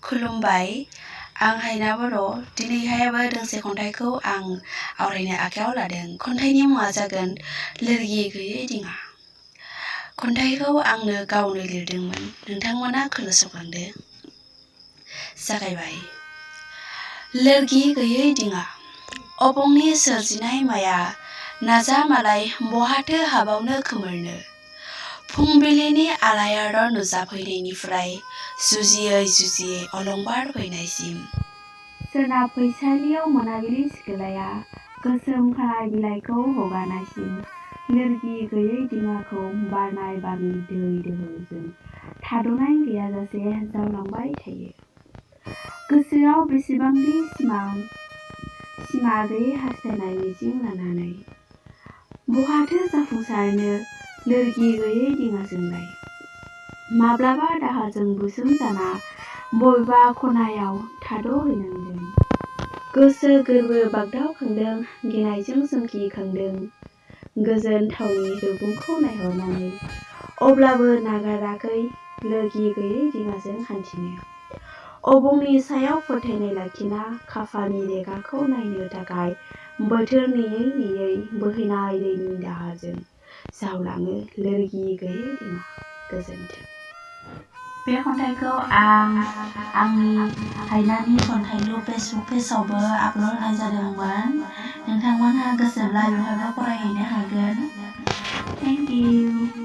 खुलुमबाय आं हायना बर' दिनैहायबो दोंसे खन्थाइखौ आं आवरायनो आखायाव लादों। खन्थाइनि मुङा जागोन लोरगि गैयै दिङा। खन्थाइखौ आंनो गावनो लिरदोंमोन, नोंथांमोना खोनासंलांदो। जागायबाय। लोरगि गैयै दिङा अबंनि सोरजिनाय माया, नाजा मालाय बहाथो हाबावनो खोमोरनो। फुंबिलिनि आलायारन नुजाफैनायनिफ्राय जुजियै जुजियै अलंबार फैनायसिम। सोनाब फैसालियाव मोनाबिलि सिखोलाया गोसोम खानाय बिलाइखौ हगारनायसिम। लोरगि गैयै दिङाखौ बारनाय बारनि दै दोहौजों थाद'नाय गैयाजासे जावलांबाय थायो। गोसोआव बेसेबांदि सिमा गैयै हास्थायनाय मिजिं लानानै। बहाथो जाफुंसारनो लोरगि गैयै दिङाजोंलाय। माब्लाबा दाहारजों बुसोम जाना बबेबा खनायाव थाद'हैनांदों। गोसो गोरबो बागदावखांदों, गिनायजों सोमखिखांदों गोजोन थावनि रुगुंखौ नायहरनानै। अब्लाबो नागाराखै लोरगि गैयै दिङाजों हान्थिनो। अबंनि सायाव फोथायनाय लाखिना खाफालनि रेगाखौ नायनो थाखाय बोथोर नेयै नेयै बोहैनाय दैनि दाहारजों जावलाङो लोरगि गैयै दिङा। गोजोन्थों। बे खन्थाइखौ आं आंनि हायनानि खन्थाइलु फेसबुक पेजआवबो आपल'ड होनाय जादोंमोन। नोंथांमोनहा गोसोब्ला बेवहायबो फरायहैनो हागोन। Thank you.